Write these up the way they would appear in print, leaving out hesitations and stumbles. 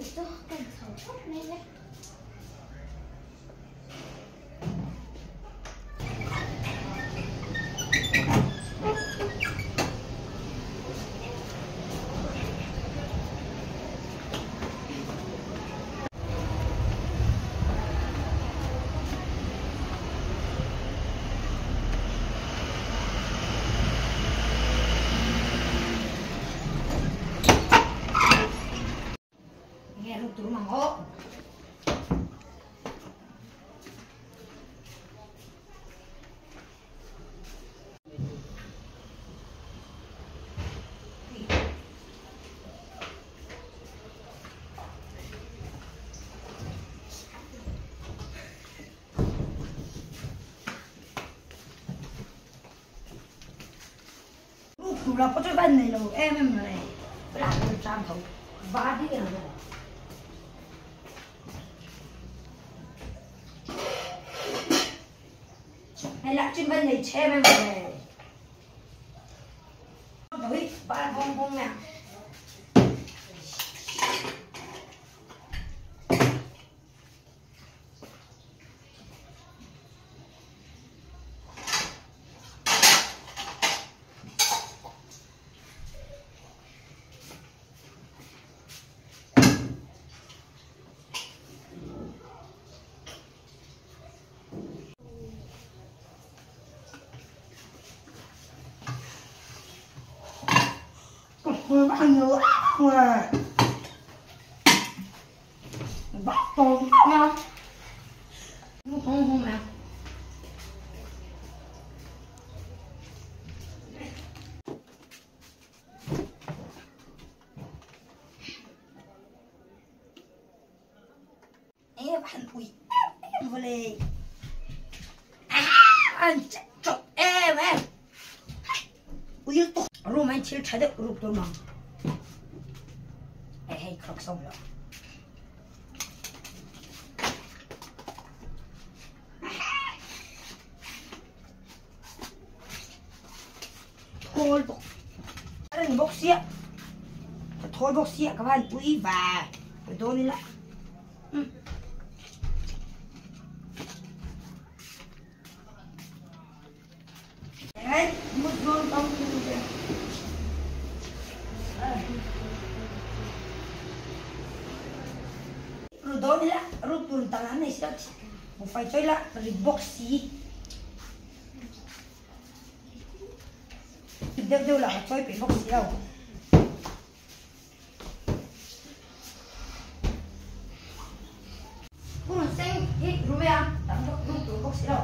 nih chu kan chho phawt mai le. Nge ruk tur mang aw. Ruk tur ah pawh chu van nei lo em em mai. Lah tur chang tho va ding ang aw. Hei lah chin van nei che em em mai. Tho hi va vawng vawng mai ang. Room ah thil tha deuh ruk tur mang hei hei khrok sawm lo. Thawl bawk a reng bawk sia ka thawl bawk sia ka van pui va ka dawn ila um Hei mut dawn tawng chu te. Ru dawn ila ru tur dang an nei si lo buhfai chawi la rit bawk si. Deuh deuh lah ka chawi peih bawk si lo. Hun seng hi ru mai a, tam bawk ru tur bawk si lo.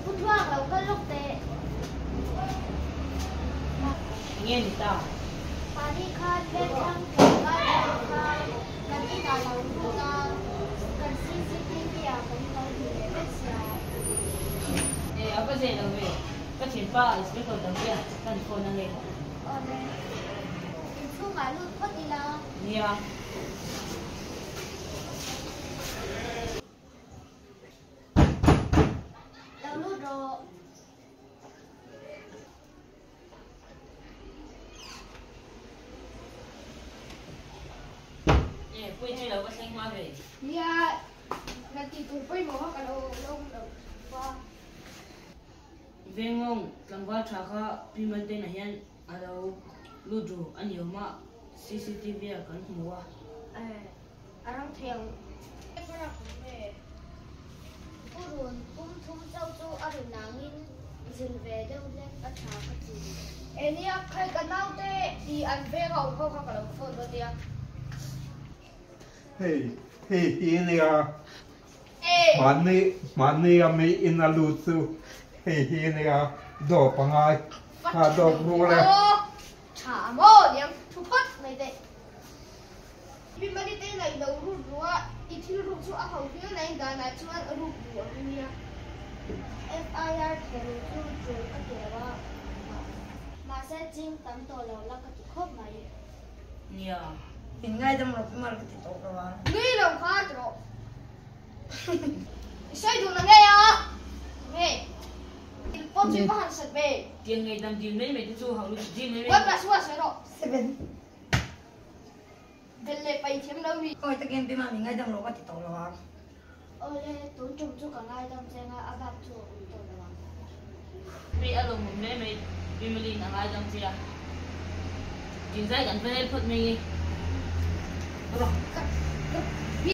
Pu Tluang lo kal lawk teh. Enge ni ta? Mahni khan vengthlang tlangval ṭha kha kan inah lo lut a, kan cctv ah kan lo hmu leh vek sia. E, a va zeh lo ve. Ka thianpa inspector Dawia kan phone ange. Awle. Inchhungah lut phawt ila. Nia. Lo lut rawh. E, pui chu lo va thleng hma ve. Nia, kan tih tur pawimawh kha ka lo lo lo va. Vengawng tlangval tha kha Pi Maltena hian a lo lut ru a ni awm a, cctv ah kan hmu a. E, a rang thei ang. Purun pum thum chauh chu a ri nangin zil ve deuh hlek a tha ka ti. E nia, khai ka naute i an veng a awm ho kha ka lo phone dawn nia. Hei, hei hi nia, mahni, mahni a mi in a lut chu hei hi nia dawp a ngai, kha dawp ru le. Tha maw niang thu phawt mai teh. Pi Mali te ngaih lo rut ru a, i thil ruk chu a ho viau nain danah chuan a ruk ru ang nia. FIR thehluh chu tul ka ti lo a, mahse ching tam tawh lo la ka ti khawp mai. Nia. Min ngaidam lo Pi Mal ka ti tawh lo a. Nui lo kha ti rawh. I sawi duh na ngei a? Nge? Thil pawh chu i va han sat ve. Tiang ngaihdam dil mai mai te chu hauh lutuk dil mai mai. One plus one sawi rawh. Seven. Bel leh pai thiam lo mi. Awi takin pi mami ngaidam rawh ka ti tawh lo ang. Awle, tun tum chu ka ngaidam cheng a, a bak chu a awm tawh lo ang. Pi a lawmawm hle mai, Pi Mali'n a ngaidam che a. Thingzai kan va hel phawt mai nge.